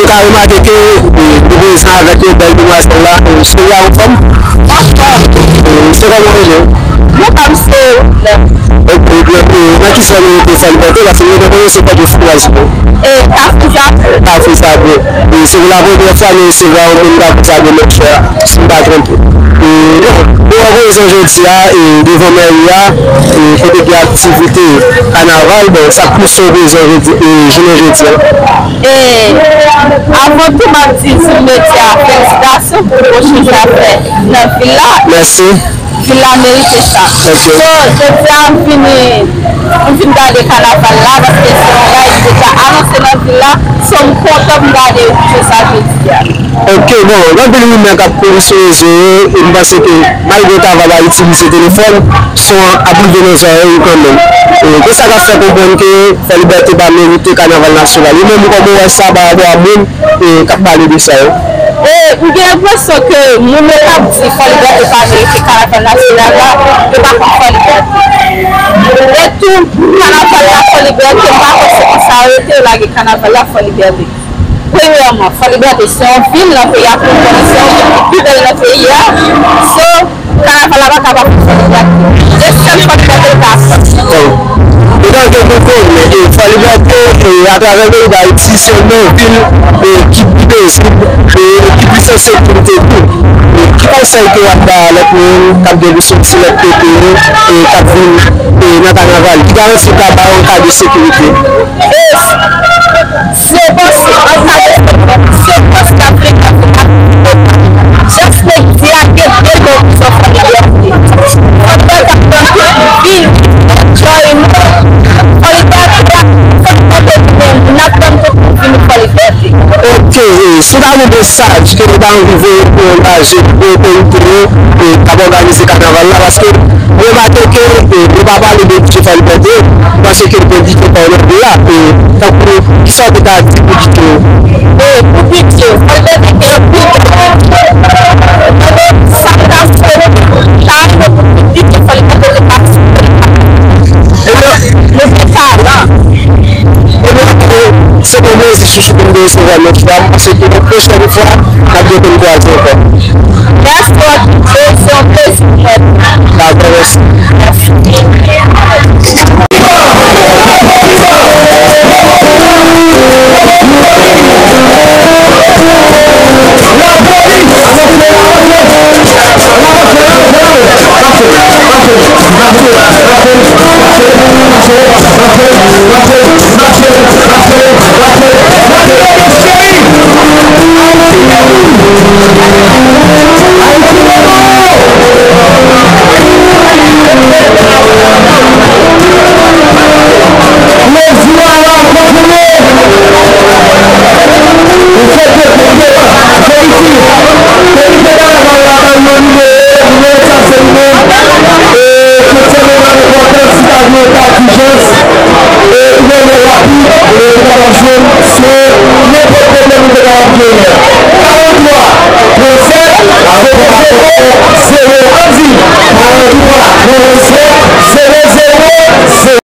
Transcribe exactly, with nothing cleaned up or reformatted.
Ou ka remake ke, e, nou prezan avèk yon bèl demwazèl la, e, cheri a anfòm? Anfòm. E, se kòman ou rele w? Mwen pa m se. Ok, e, nan ki zòn ou rete Fòlibète? Paske mwen te konnen se Pòtoprens ou ye. E, Kafou Zago. Kafou Zago. E, se pou la premyè fwa nou resevwa yon moun Kafou Zago, monchè, si m pa twonpe. E, bon, nou an prezan jodi a, e, devan mèri a, e, kote gen aktivite kanaval, bon, sa k pouse w prezan jodi, e, jounen jodi a? E, avan tou, m ap di Zoom Media felisitasyon pou bon chanje a fè nan vil la. Mèsi. Vil la merite sa. Ok. So, jodi a, m vini, m vin gade kanaval la, paske se yon bagay ki deja anonse nan vil la. So, m kontan m gade jou sa jodi a. Ok, bon, gen anpil rimè k ap kouri sou rezo yo, e m panse ke malgre travay la itilize telefòn, son an ap rive nan zòrèy ou kanmenm. E, gen sa k ap fè konprann ke Fòlibète pa merite kanaval nasyonal. Ou menm, kòman w wè sa pa rapò a moun, e, k ap pale de sa yo? E, m gen enpresyon ke moun yo k ap di Fòlibète pa merite kanaval nasyonal la, yo pa konn Fòlibète. E tou, kanaval la Fòlibète, m pa kwè se konsa yo rete yo lage kanaval la Fòlibète. Premyèman, Fòlibète se yon vil nan peyi a, pou nou konnen se yon vil ki pi bèl nan peyi a. So, kanaval la pa ka pa fè Fòlibète. Dezyèm Fòlibète li ka fè. Bon. Etan ke nou konnen, e, Fòlibète, e, atravè peyi Dayiti, se youn nan vil, e, ki pi pezib, e, ki pi san sekirite tou. E, ki konsèy ke w ap ba lòt moun k ap gen pou soti lòt kote yo, e, k ap vin, e, nan kanaval? Ki garanti w ka ba yo an ka de sekirite? E, si yo panse an ka de sekirite, si yo panse y ap vin nan kanaval, just nèg di a gen de non ki sòti nan Fòlibète. Fòlibète ap tann pou vin, enjoy nou. Fòlibète ap tann pou vin, n ap tann pou vin Fòlibète. Ok, e, si w ta gen mesaj ke w ta anvi voye pou angaje pou otorite yo, e, k ap òganize kanaval la, paske m remake ke, e, nou pa pale de D J Fòlibète, m panse ke gen D J pa w nan vil la, e, tankou, kisa w te ka di pou D J yo? E, pou D J, Fòlibète gen anpil talent. Sa m ta swete, ta renmen pou tout D J Fòlibète te patisipe. Ebyen, nou gen talan. Ebyen, se yon plezi chouchou pou m te resevwa w nan chwa. M panse ke yon pwochèn fwa, n ap gen pou n kwaze ankò. Mèsi anpil, se yon plezi pou mwen. Dakò, mèsi. Mèsi.